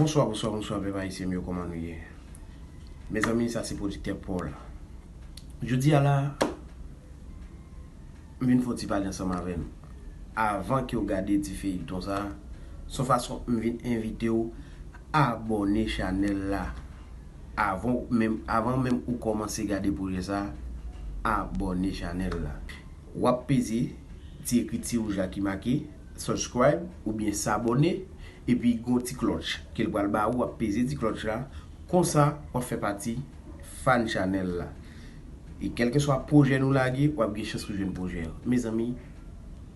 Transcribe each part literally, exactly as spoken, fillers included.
Bonswa, bonswa, bonswa, pèp ayisyen m yo, kòman nou ye? Mezanmi, sa se pwodiktè Paul. Jodi a la, m vin fè yon ti pale ansanm avè nou. Avan ke w gade ti feyton sa, se yon fason m vin envite w abòne chanèl la. Avan w menm, avan menm ou kòmanse gade pwojè sa, abòne chanèl la. W ap peze ti ekriti wouj la ki make subscribe oubyen s'abonner, epi gon ti klòch ke l pral ba ou, w ap peze ti klòch la, konsa w ap fè pati fan chanèl la. E kèlkeswa pwojè nou lage, w ap gen chans pou jwenn pwojè yo. Mezanmi,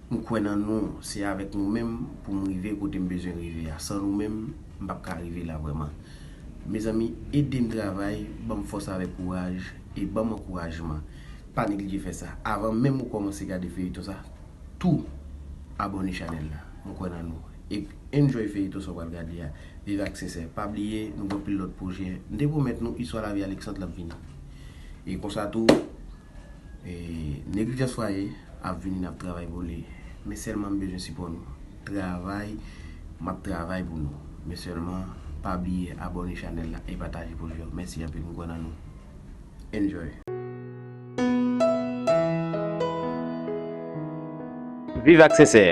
m kwè nan nou, se avèk nou menm pou m rive kote m bezwen rive a. San nou menm, m p ap ka rive la vrèman. Mezanmi, ede m travay, ban m fòs avèk kouraj, e ban m ankourajman. Pa neglije fè sa. Avan menm ou kòmanse gade feyton sa, tou abòne chanèl la. Mwen kwè nan nou. E enjoy feyton sa w pral gade a. Viv ak sensè. Pa bliye, nou gen anpil lòt pwojè. M te pwomèt nou, istwa lavi Alexandre l ap vini. E konsa tou, e, Neglijans Fwaye ap vini, n ap travay pou li. Men sèlman m bezwen sipò nou. Travay, m ap travay pou nou. Men sèlman, pa bliye abòne chanèl la e pataje pwojè yo. Mèsi anpil, m kwè nan nou. Enjoy. Viv ak Sensè,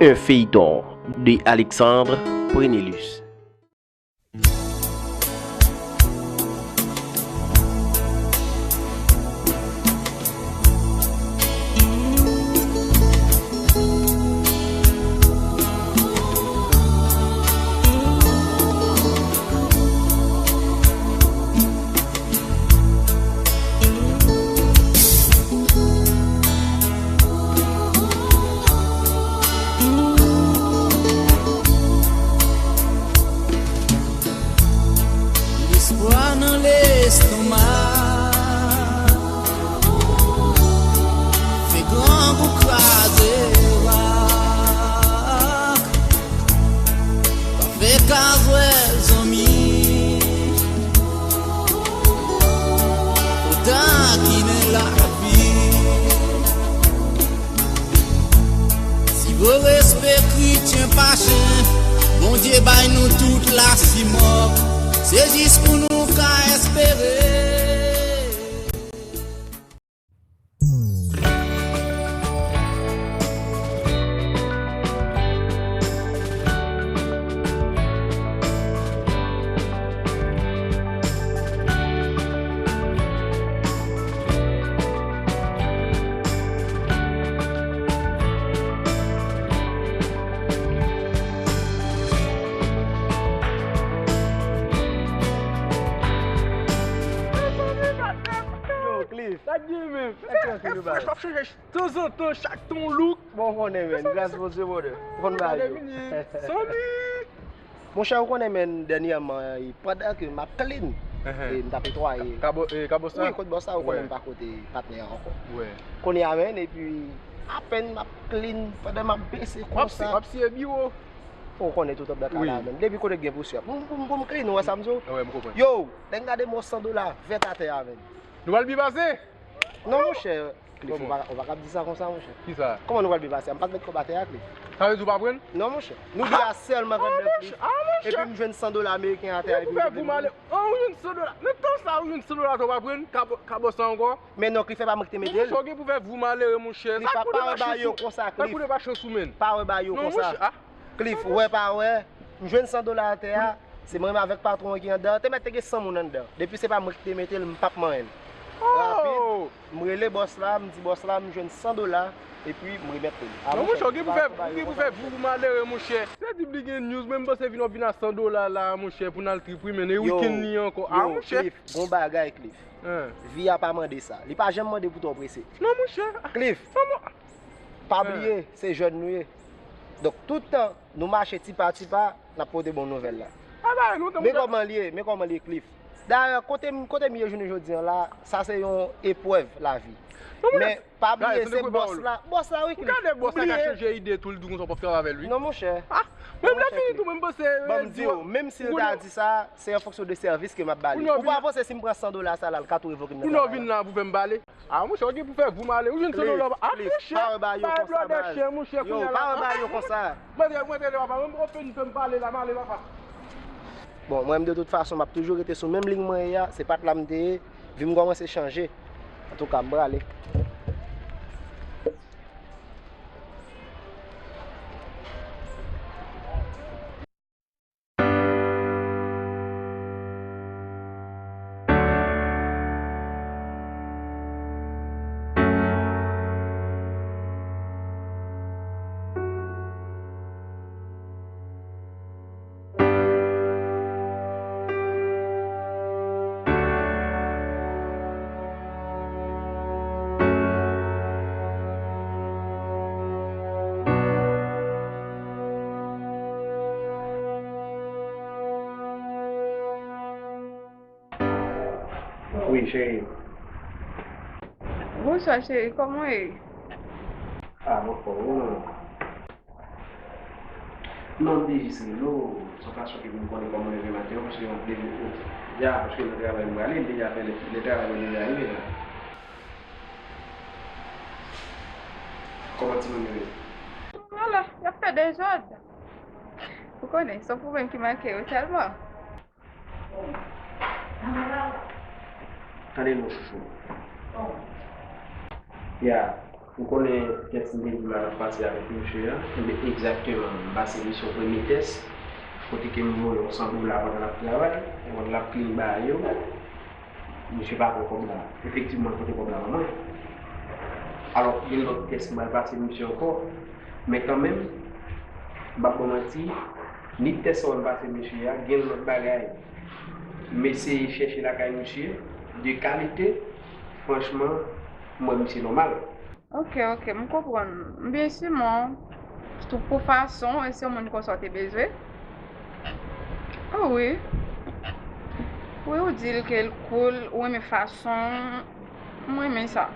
un feuilleton de Alexandre Prenelus. Lespwa nan lestomak fè grangou kraze rak. Pa fè kazwè zanmi, fò takinen lavi. Si vre respè kretyen pa chen, Bondye bay nou tout lasimòk. Se jis pou nou ka espere. Yo, Cliff. Sa k gen menm? Sa k gen menm? Fresh, w ap chanje tanzantan, chak tan w look. Bon, w konnen, men, gras Bondye, brother. Ou konn bagay yo. Santi. Monchè, ou konnen, men, dènyèman, e, pandan ke m ap clean, e, m t ap netwaye. Kabo, e, kabo sa? Wi, kot bòs la, ou konnen m pa kote patnè a ankò. Kounye a, men, epi, apèn m ap clean, pandan m ap bese konsa. W ap siye biwo. Ou konnen tout anba kay la, men. Depi kote k gen pousyè. Pou m, pou m, pou m clean, ou wè sa m di w? Yo, lè m gade mo san dola vèt atè a, men. Nou pral byen pase? Non, monchè. Cliff, ou pa, ou pa kab di sa konsa, monchè. Kisa? Kòman nou pral byen pase a? M pa t met kòb atè a, Cliff. Sa vle di ou pa pran? Non, monchè. Nou de a sèlman pran bèl, Cliff. Epi m jwenn san dola ameriken atè a, epi ou vle vin. Ou jwenn san dola. Nan tan sa, ou jwenn san dola, ou pa pran? Kabo, kabo sa ankò? Men non, Cliff, e pa mwen ki te mete l. Monchè, ou gen pou fè vou malere, monchè. Cliff, pa wè ba yo konsa, Cliff. Pa koute pa chans ou, menn. Pa wè ba yo konsa. Cliff, ou wè pa wè, m jwenn san dola atè a, se mwen menm avèk patwon an ki anndan an, te mèt te gen san moun anndan. Depi se pa mwen ki te mete l, m p ap manyen l. Rapid, m rele bòs la, m di bòs la, m jwenn san dola, epi m remèt li l. Non, monchè, ou gen pou fè, ou gen pou fè vou malere, monchè. Se di li gen news, men m panse vin w ap vin a san dola la, monchè, pou n al trip, wi, men e wikenn li ankò. A, monchè. Cliff, bon bagay, Cliff. Vi a pa mande sa. Li pa janm mande pou twò prese. Non, monchè. Cliff, pa bliye, se jèn nou ye. Donk, tout tan nou mache ti pa ti pa, n ap pote bon nouvèl la. Men kòman l ye, men kòman l ye, Cliff. Dayè, kote m, kote m ye jounen jodi an la, sa se yon eprèv lavi. Men pa bliye, se bòs la, bòs la, wi, Cliff. Ou gade bòs la ka chanje ide tou, l di w konsa w p ap travay avè l, wi. Non, monchè. Mwen m ta fini tou, mwen m panse, ban m di w, menm si l ta di sa, se an fonksyon de sèvis ke m ap ba li. Ou pa panse si m pran san dola sa la, l ka tou revoke m nan travay la? Kounye a w vin la pou fè m pale? A, monchè, ou gen pou fè vou m ale. Ou jwenn san dola. A, monchè, pa blòdè chen, monchè, kounye a la. Yo, pa wè ba yo konsa. Mwen, mwen, mwen, papa, mwen, mwen, fè m pale la, m ale, papa. Bon, mwen menm de tout fason, m ap toujou rete sou menm liy mwen ye a, se pa t la m te ye, vi m kòmanse chanje. Antouka, m prale. Wi, cheri. Bonswa, cheri, kòman w ye? Ah, mwen fò, wi, non. Non, m te jis rele w, se yon fason ke pou m konnen kòman w leve maten an, paske yon leve, ya, paske nan travay m prale, m deja fè lè, lè travay mwen deja rive la. Kòman timoun yo ye? Ala, y ap fè dezòd. Ou konnen, se yon pwoblèm ki make yo sèlman. Tande non, chouchou. Ya, ou konnen tès m te di m al ap pase avèk misye a? Enben, egzakteman, m pase misyon premye tès, kote ke m voye yon san dola pandan l ap travay, pandan l ap clean bagay yo. Misye pa pran kòb la. Efektivman, l pote kòb la ban mwen. Alò, gen lòt tès m pral pase misye ankò. Men kanmenm, m p ap ba w manti, ni tès sa w m pase misye a, gen lòt bagay m eseye chèche lakay misye, de kalite, franchman, m wè misye nòmal. Ok, ok, m konprann. M byen si, men, tou pou fason, e se yon moun konsa w te bezwen? Oh, wi. Wi, ou di l ke l cool, ou renmen fason, m renmen sa.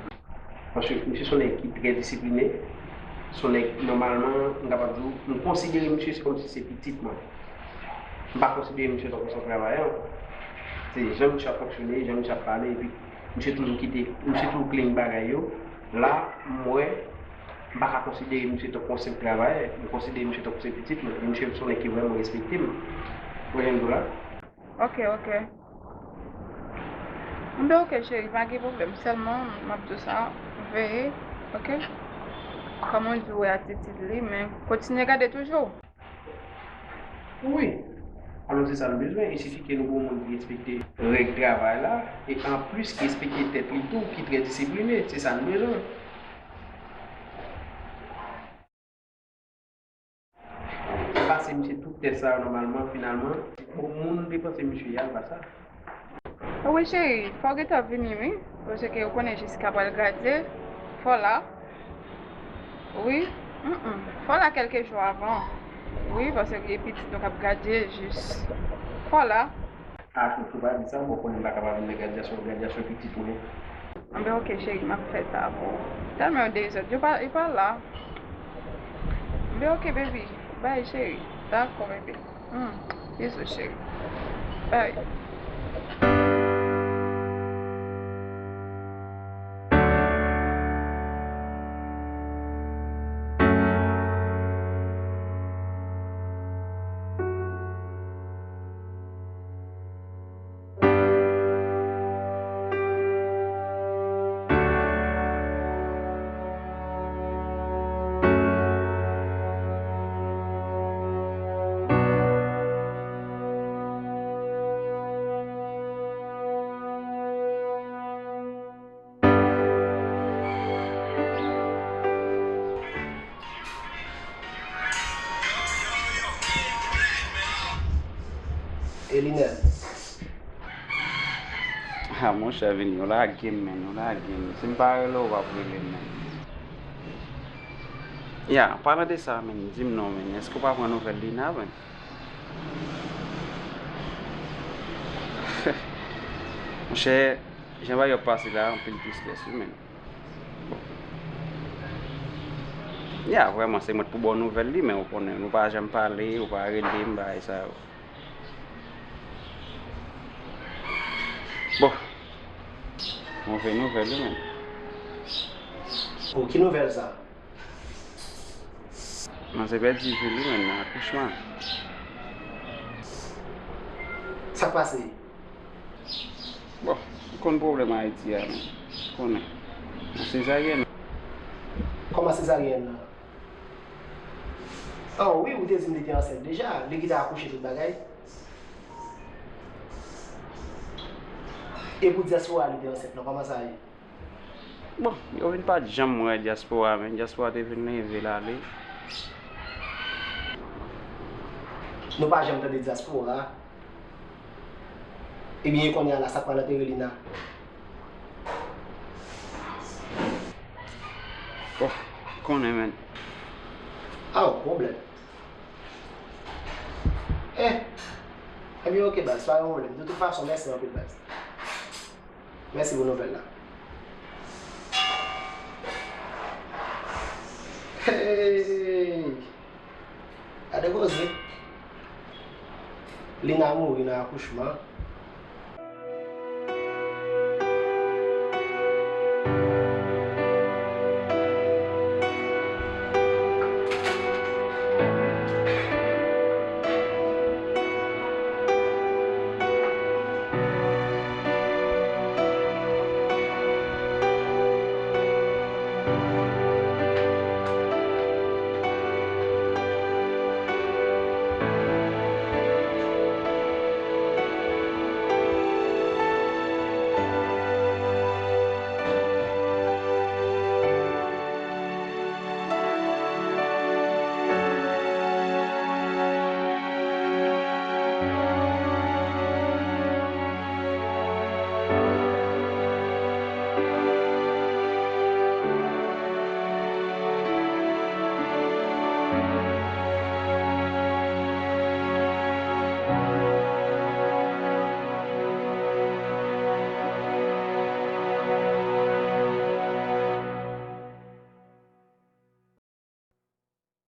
Paske misye se yon nèg ki trè disipline, se yon nèg, nòmalman, m kapab di w, m konsidere misye se kòmsi se pitit mwen. M pa konsidere misye tankou se yon travayè ankò. Se jan misye ap fonksyone, jan misye ap pale, epi misye toujou kite, misye toujou clean bagay yo. La, m wè, m pa ka konsidere misye tankou yon senp travayè, m konsidere misye tankou se pitit mwen, e misye se yon nèg ki vrèman respekte m. Ou konprann m la? Ok, ok. Enben, ok, cheri, pa gen pwoblèm. Sèlman, m ap di w sa, veye, ok? Kòman w di w wè atitid li, men kontinye gade toujou. Wi. Alò, se sa n bezwen. Il sifi ke nou gen yon moun ki respekte règ travay la, e anplis ki respekte tèt li tou, ki trè disipline. Se sa n bezwen. M pase misye tout tès sa yo nòmalman, finalman, bon, moun depanse misye a, l pa sa. Wi, cheri, fò w gentan vini, wi. Paske ou konnen Jessica pral gradye. Fò w la. Wi. Mm-mm. Fò w la kèlke jou avan. Wi, paske gen pitit nou k ap gradye jis. Fò w la. Ah, chouchou, pa di sa, bon, konnen m pa kapab vin nan gradyasyon, gradyasyon pitit mwen. Enben, ok, cheri, m ap fè sa pou ou. Tèlman yo dezòd, yo pa, yo pa la. Enben, ok, baby. Bye, cheri. Dakò, bebe. Hmm. Bizou, cheri. Bye. E Linèl? Ah, monchè, vini, yo lage m, men, yo lage m. Si m pa rele w, w ap rele m, men. Ya, palan de sa, men, di m non, men, èske w pa pran nouvèl Lina, men? Monchè, jan bagay yo ap pase la, anpil tristès, wi, men. Bon. Ya, vrèman, se mwen t pou ba w nouvèl li, men ou konnen, nou pa janm pale, ou pa rele m, bagay sa yo. Bon. Move nouvèl, wi, men. Oh, ki nouvèl sa? Manzè pèdi vi l, wi, men, nan akouchman. Sa k pase? Bon, ou konn pwoblèm Ayiti a, men. Konnen. Yon sezaryèn. Kòman sezaryèn nan? Oh wi, ou te di m li te ansent deja. Li ki te akouche tout bagay. E pou dyaspora li te ansent nan, kòman sa ye? Bon, yo vin pa t janm wè dyaspora, men dyaspora te vin leve l ale. Nou pa janm tande dyaspora. Ebyen, e kounye a la, sa k pral antere Lina? Bon, konnen, men. Ah, pwoblèm. Eh, ebyen, oke, baz, pa gen pwoblèm. De tout fason, mèsi anpil, baz. Mèsi pou nouvèl la. Hey! Gade koze. Lina mouri nan akouchman.